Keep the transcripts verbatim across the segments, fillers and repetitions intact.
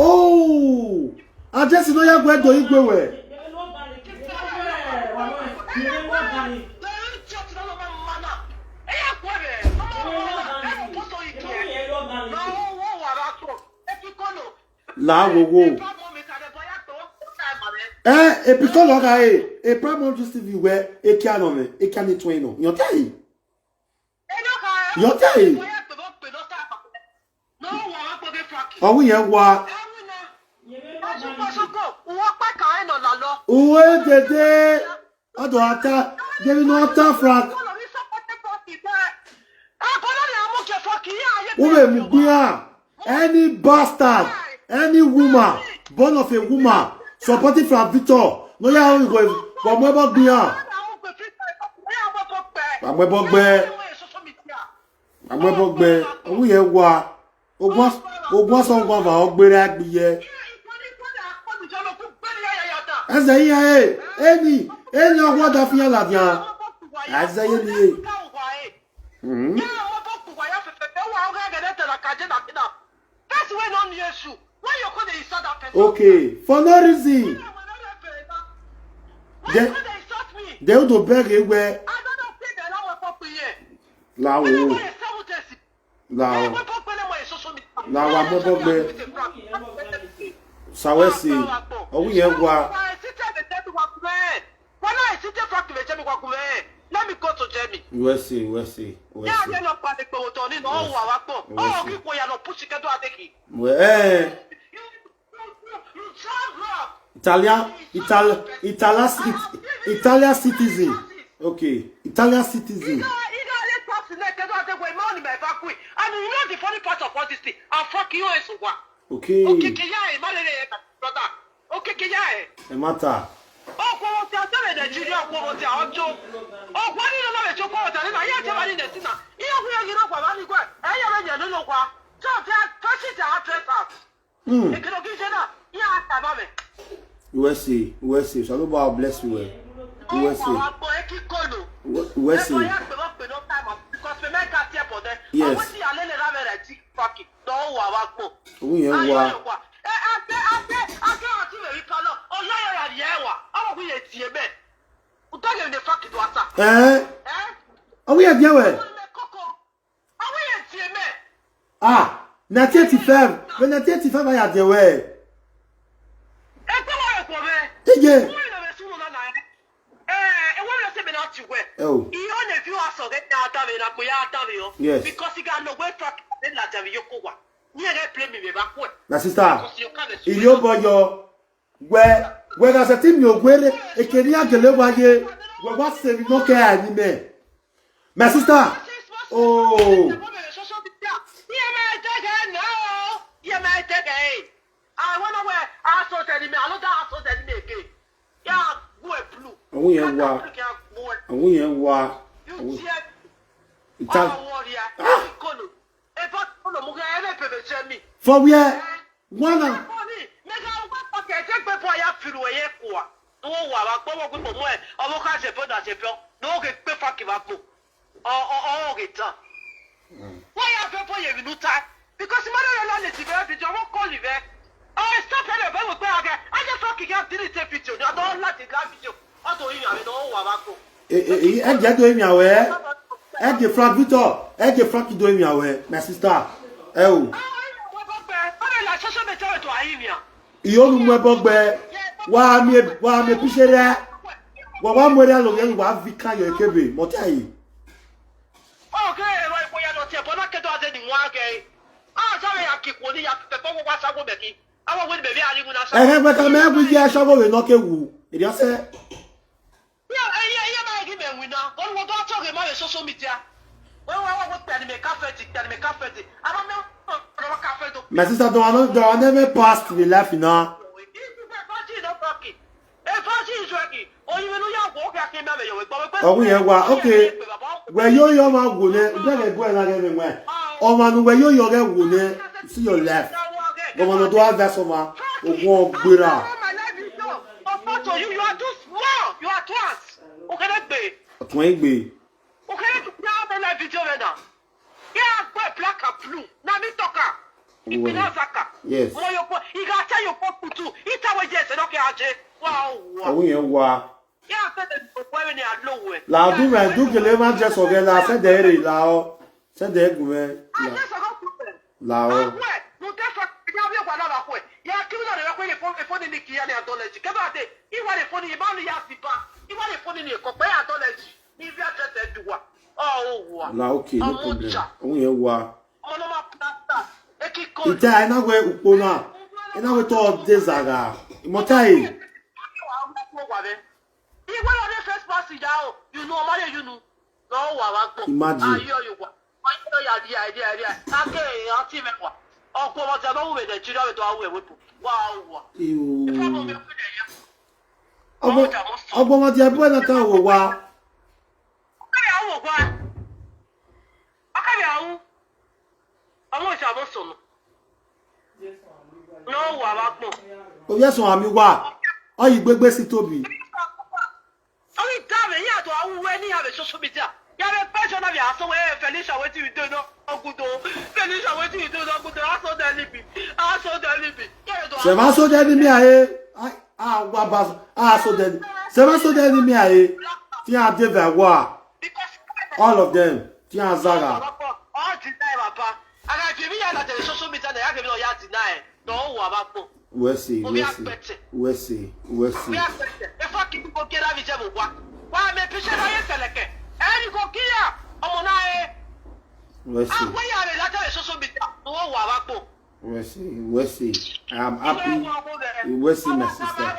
Oh, ajesi no ya gwe do igwe we. La wo wo. Eh, e piccolo ga e, e prime on just vi we, e kia no me, e kia ni twen no. Yo tai. Yo tai. Owu ye wa. Uwe dede. Odo ata. Debi no ata Frank. Ube mu gbia. Any bastard, any woman, born of a woman, supporting Frank Victor, no ya how you go for mo bo gbia. Amwe bo gbe. Amwe bo gbe. Owu ye wa. Ogwa ogwa so gwa va ogbere agbiye. Eze ihe e, eni, eni ogwa da fi ya la dia. Eze ye ni e. Mhm. Person wey no need issue. Why you go dey insult that person? Okay, for no reason. Why you go dey insult me? They would beg away. I don't know say they allow a pop here. La wo. Why you go dey insult this? La wo. Why you go pop them on social media? La wa mo bo gbe. Sawesi. Owu ye wa. Let me go to Germany. U S A, U S A, U S A. Yeah, yeah, no, but the people don't know who are. Oh, people, you are not pushing it to take it. We, eh. You, you, you, you travel. Italian, Ital, Italian, Italian citizen. Okay, Italian citizen. And you know the funny part of all this thing? I'm fucking you as well. Okay. Okay, yeah, brother. Okeke ya e. E mata. Okwo ti a tebe Nigeria, okwo ti a ojo. Okwo ni no me choko o tare na ya te bari ne sina. Iya ku ya giro kwa bani kwa. E ya me je no kwa. So ti a fashi ti a dress up. Hmm. E kiro ki je na. Iya ta ba me. U S A, U S A. Shall God bless you well. U S A. Wa po e ki kolo. U S A. E ko ya pe mo pe no time because pe me ka tie po de. Yes. Awon ti a le le ra me re ti fucking. No wa wa po. Owu ye wa. Eh? Owu ye die we. Ah, nineteen eighty-five. When nineteen eighty-five, I had the way. Ege. Oh. Yes. My sister, iyo boyo, we, we ga se ti mi ogwere, ekeni agele waye, we wa se mi no ke ani me. My sister, oh. Awon yen wa, awon yen wa. Ita-, ah! For where? Wana. Why you have to put your new time? Because mother and I is very busy. I won't call you there. I stop here, but we go again. I just fucking can't delete the video. I don't like the live video. I don't even know what I go. E, e, e, e je do emi awe. E je Frank Victor. E je Frank do emi awe. My sister. E o. Iyo nu mu ebo gbe. Wa mi, wa mi pisere. Wa, wa mu ere alo, wa vi kan yo ekebe. Mo te ayi. Ehe, we ka me wi ya shogo we no ke wu. Eri ose. My sister, don't know, don't know, never passed the life now. Ogun yẹn wà, okay. Wẹ̀ yóò yọ máa wò ní, bẹ́ẹ̀ gbọ́ ẹ̀ lára ẹ̀ wẹ̀. Ọmọ nu wẹ̀ yóò yọ rẹ̀ wò ní, see your life. Ọmọ nu tó wá fẹ́ sọ ma, ogun ọgbẹ́ra. You are too small. You are too ant. Okene gbe. Okene gbe. Okene gbe. Now the live video right now. Yeah, black and blue. Now me talk am. Yes. Moyo po. Iga Sɛ dɔ kɛ a jɛ, wa o wa. Awu yẹn wa. Ya sɛ de ko ko ni a lo wɛ. La du mɛ du kele ma jɛ sɔgɛ la sɛ de re la o. Sɛ de gu mɛ. A jɛ sɔgɔ ku. La o. Akwɛ, no tɛ sɔ ya bi kwa na ba kwɛ. Ya ki na de ko ni fo fo ni ki ya ni adolescent. Kɛ ba de, i wa de fo ni ba ni ya si ba. I wa de fo ni ko pe adolescent. Ni bi a jɛ sɛ du wa. O wa. La okay, no problem. Awu yẹn wa. Ọmọ náà máa plasta. Eki kọ́. Ita ina we ukpona. Ina we to dezaga. Imotai. Ìwé lọ dé first pass ìyá o. You know, ọmọ yẹn you know. Lọ wà wá gbọ́. Imagine. Ayé ọyọ wà. Ọyọ ya di àìdí àìdí. Ake èèyàn tí mẹ́wàá. Ọkọ ọmọ tí a bá wù mí Nàìjíríà mi tó wá wù ẹ̀wé bò. Wà á wà. Ìfọwọ́ mi Iwu. ò fi lè yẹ. Ọgbọ ọgbọ ma di abụọ na ka ụwa. Ọkọ ya wù wá. Ọkọ ya wù. Ọmọ ìjà mọ̀ sọ̀nù. Lọ wà wá gbọ́. Obi ẹsọ ami wa. Oyi gbegbe si tobi. Only time you have to aware ni have social media. You have a person of your so where Felicia waiting with the no good though. Felicia waiting with the no good though. I saw the living. I saw the living. Sema so de ni mi aye. Ah wa ba. Ah so de. Sema so de ni mi aye. Ti a de va wa. Because All of them. Ti a zaga. All deny papa. And I give you that social media that I give you all deny. No, what about Wesi, Obi wesi, akpete. Wesi, wesi, We are better. If I keep go get out of jail, what? Why me picture I select? And you go kill. Ọmọ náà ẹ. Wesi, Àwọn yàrá ìlàjà social media. No, what about? Wesi, Wesi. I'm happy. Wesi, my sister.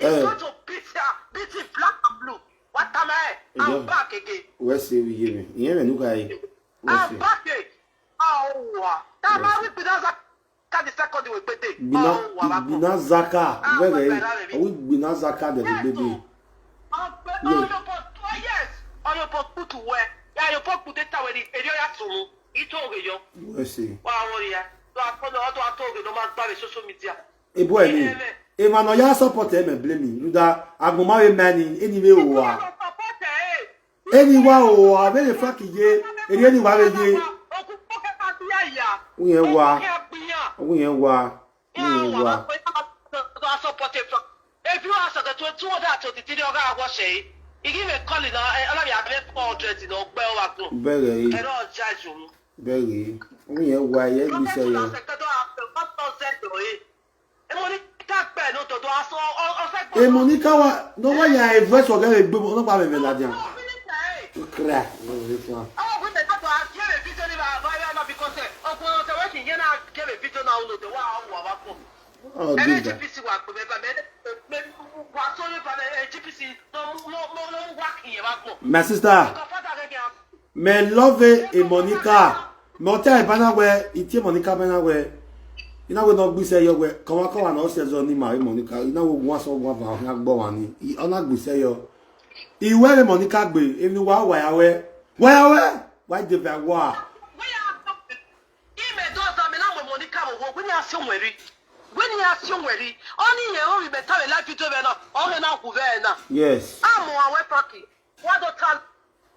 It's going to beat her, beat it black and blue. What am I? I'm back again. Wesi, we give me. Yeah, me look at it. I'm Wesi. Back again. Oh, wow. That man with Binazaka the second way, but they. Gbina, Gbina Zaka. Where are we? Gbina Zaka the baby. Ọ̀pẹ ọyọ̀pọ̀ yes ọyọ̀pọ̀ kùtù wẹ̀ ọyọ̀pọ̀ kùtù tẹ̀wé ni èrè ọ̀yà sùnmù ìtò ògè yọ Wesi. wà á wọ̀rì ya tó àtọ́nà ọ̀tọ̀ àtọ́ ògè ló máa gbá mi social media. Ebo eni. Ema no ya support eme blame. Luda agboma we mani anyway o wa. Anyway o wa be le fuck ye. Eri anyway we ye. Okùnkùn kẹta sí àyà. Uyen wa. Kẹta gbìyàn. Uyen wa. Uyen wa. If you are so two hundred twenty-three ọgá àwọṣẹ yìí, ìdí mi kọ́ ni lọ ọlọ́run àbẹ́ four hundred ní ọgbẹ́ wa gbọ́n. Bẹ̀rẹ̀ yìí. Ẹ̀rọ ọjà ìṣòro. Bẹ̀rẹ̀ yìí. Uyen wa ye gbèsè yo. Emonika wa no wa ya e voice oga le gbe no pa me la dia. Crack. Oh, this guy. My sister. Me love e Monica. Me o tell Bana we, itie Monica Bana we. Ina we no gbise yo we. Kawa kawa no se zo ni ma Monica. Ina we gwa so gwa ba ha gbo wa ni. I ona gbise yo. I we Monica gbe. Emi wa wa ya we. Wa ya we. Why the ba wa? Ime doza me na mo Monica mo wo ni aso nweri. When you ask you nweri. Oni ye o be ta we life to be na. O na ku be na. Yes. Amo awe paki. What do tell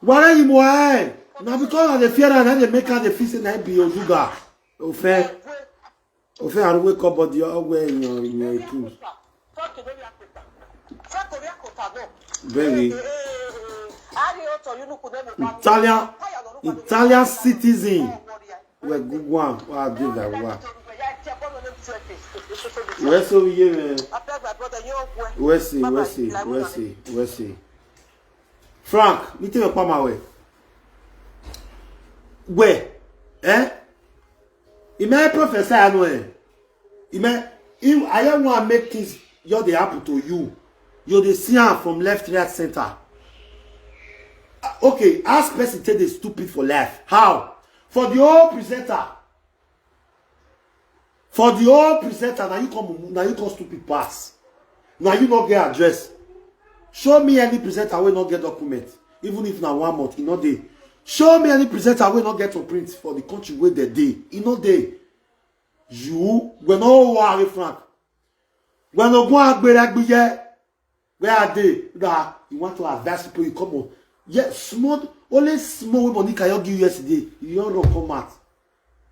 Wara yi mo ai. Na because of the fear and the make the feel say na be oduga. Ofe. Ofe aruwe ko body ogwe yan yan tu. Very Italian Italian citizen. We good one. Wa do that one. We so we ye me. We see, we see, we see, we see. Frank, ni te pa ma we. We, eh? Ime professor anu eh. Ime, I want make things you dey happen to you. You dey see am from left, right, center. Ah, okay, ask person take dey stupid for life. How? For the whole presenter. For the whole presenter, now you come, now you come stupid pass. Now you not get address. Show me any presenter wey no get document, even if na one month, e no dey. Show me any presenter wey no get to print for the country wey dem dey, e no dey. You we no worry Frank. We no go agbere agbiye. Where are they? That you want to advise people, you come on. Yes, small, only small wey Monica you give yesterday, you don't run come out.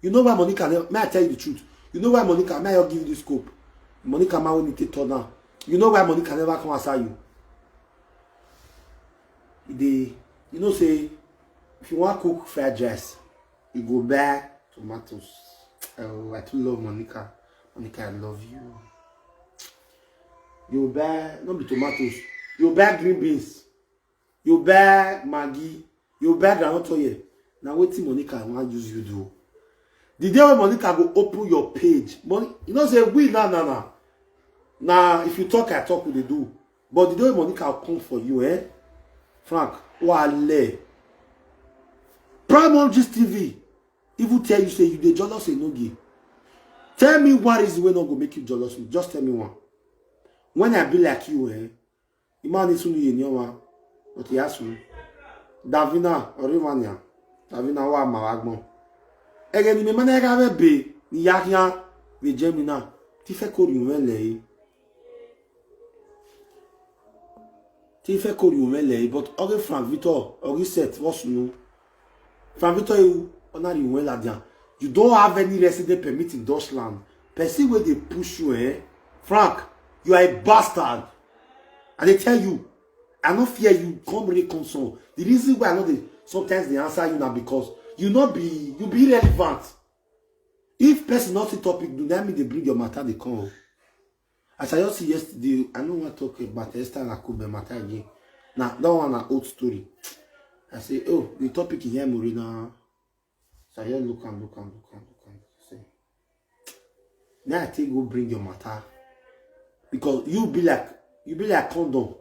You know why Monica never, may I tell you the truth? You know why Monica, may I give you this scope? Monica, my only take turn now. You know why Monica never come answer you? They, you know, say, if you want cook fried rice, you go buy tomatoes. Oh, I too love Monica. Monica, I love you. You buy, not be tomatoes. You buy green beans. You buy Maggi. You buy groundnut oil. Now, what Monica want use you do? The day when Monica go open your page, Mon-, you know, say, we, na, na, na. Now, if you talk, I talk, we dey do. But the day when Monica come for you, eh? Frank, wale. Prime Mom Gist T V, even tell you, say, you dey jealous, say, no gay. Tell me one reason wey no go make you jealous me. Just tell me one. When I be like you, eh? Imani sunu ye nyowa. But he asked me. Davina, Orivania. Davina wa mawagmo. Ege ni me mana ga be be. Ni ya ya. Ve Gemina. Ti fe kori wen le. Ti fe kori wen le. But oge Frank Victor, oge set, what's new? Frank Victor, you honorary well at there. You don't have any resident permit in Dutchland. Person where they push you, eh? Frank, you are a bastard. And they tell you, I don't fear you, come really concern. The reason why I know they sometimes they answer you now because you not be, you be irrelevant. If person not see topic, do that mean they bring your matter, they come. As I just see yesterday, I don't want to talk about Esther and Akube matter again. Now, that one an old story. I say, oh, the topic is here, Morina. So I just look and look and look and look and say, now I take go bring your matter. Because you be like, you be like condom.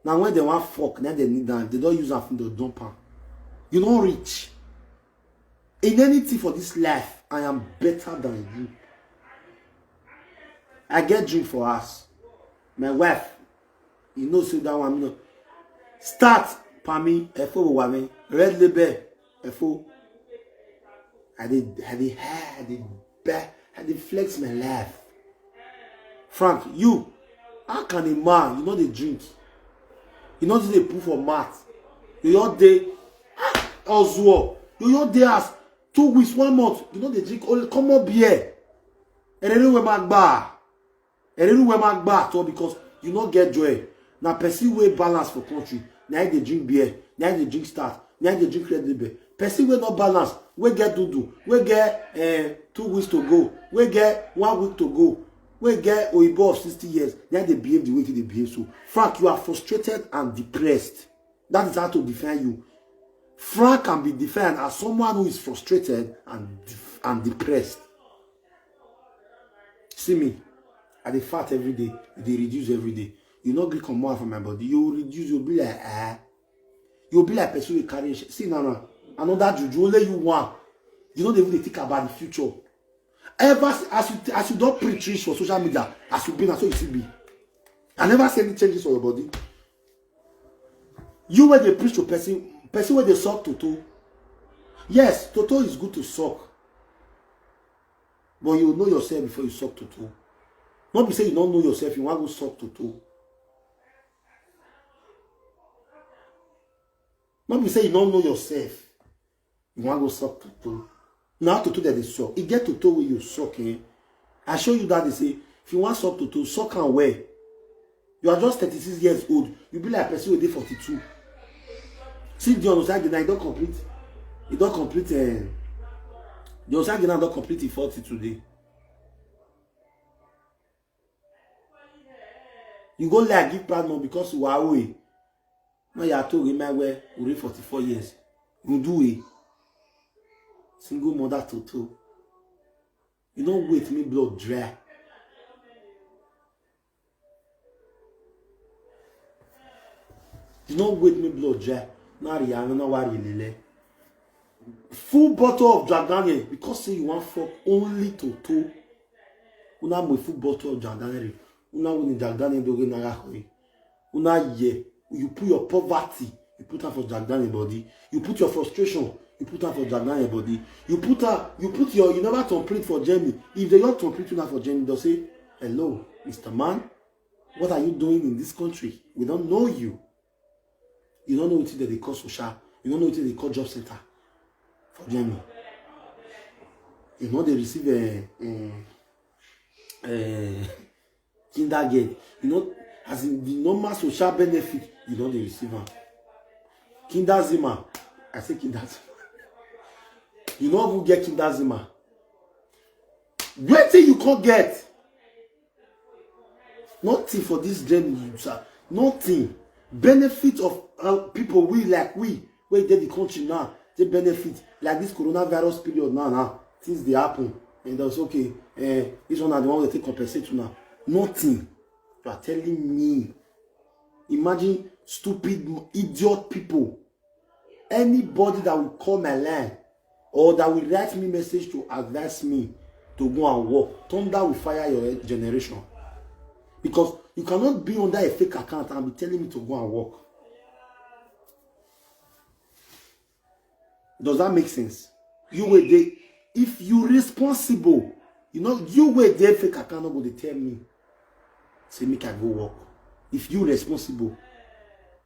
Now when they want fuck, now they need down. They don't use am from the dump am. You don't reach. In anything for this life, I am better than you. I get drink for us. My wife, you know, say that one, you know. Start, Pami, Efo Wame, Red Label, Efo. I did, I did, I did, I did flex my life. Frank, you, how can a man, you know they drink? You know they put for mat. You your day, ah, Ozuo. You your day as two weeks, one month. You know they drink only come up beer. And anyway, Magba. And anyway, Magba at all because you not get joy. Now, person way balance for country. Now they drink beer. Now they drink start. Now they drink Red Label. Person way not balance. We get dudu. We get uh, two weeks to go. We get one week to go. We get Oyibo of sixty years. Now they behave the way they behave. So, Frank, you are frustrated and depressed. That is how to define you. Frank can be defined as someone who is frustrated and, and depressed. See me, I dey fat every day, e dey reduce every day. You no gree comot from my body, you reduce, you be like ah, you be like person wey carry. See now, now another juju, only you one. You no dey even dey think about the future. Ever as you as you don preach reach for social media, as you be na so you still be. I never see any changes for your body. You wey dey preach to person, person wey dey suck toto. Yes, toto is good to suck. But you know yourself before you suck toto. Not be say you don't know yourself, you want to suck toto. Not be say you don't know yourself, you want to suck toto. Now toto that is suck. You get toto where you suck, eh? I show you that they say, if you want suck toto, suck and where? You are just thirty-six years old. You be like person wey dey forty-two. See, the Onosage now, you don't complete. You don't complete. Uh, the Onosage now don't complete the forty today. You go like give pardon because you are away. Now you are told my way. You reach forty-four years. You do it. Single mother toto. You don't wait me blood dry. You don't wait me blood dry. Now you are not worry lele. Full bottle of Jack Daniel because say you want fuck only toto. Una mo full bottle of Jack Daniel. Una win Jack Daniel doge na ga koi. Una ye, you put your poverty, you put am for Jack Daniel body. You put your frustration, you put am for Jack Daniel body. You put am, you put your, you never complete for Jamie. If they don't complete una for Jamie, they'll say, "Hello, Mister Man, what are you doing in this country? We don't know you." You don't know what they call social. You don't know what they call job center for Jamie. You know they receive a, a, a kindergarten. You know, as in the normal social benefit, you know they receive am. Kinderzimmer, I say Kinderzimmer. You know who get Kinderzimmer? Wetin you can't get? Nothing for this journey, sir. Nothing. Benefit of uh, people we like we wey dey the country now, they benefit. Like this coronavirus period now, now things they happen, and that's okay. Eh, this one are the one they take compensate to now. Nothing. You are telling me. Imagine stupid, idiot people. Anybody that will call my line or that will write me message to advise me to go and work, thunder will fire your generation. Because you cannot be under a fake account and be telling me to go and work. Does that make sense? You were there. If you responsible, you know, you were there, fake account, nobody tell me. Say make I go work. If you responsible,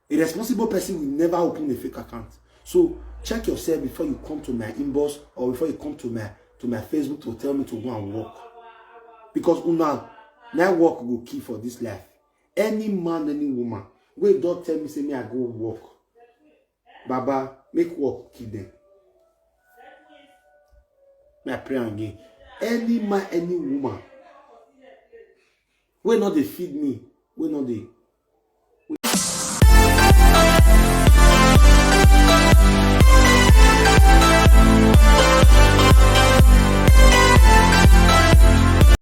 a responsible person will never open a fake account. So check yourself before you come to my inbox or before you come to my to my Facebook to tell me to go and work. Because una, my work go key for this life. Any man, any woman, wey don't tell me say me I go work. Baba, make work kill them. May I pray again. Any man, any woman, wey not they feed me, wey not they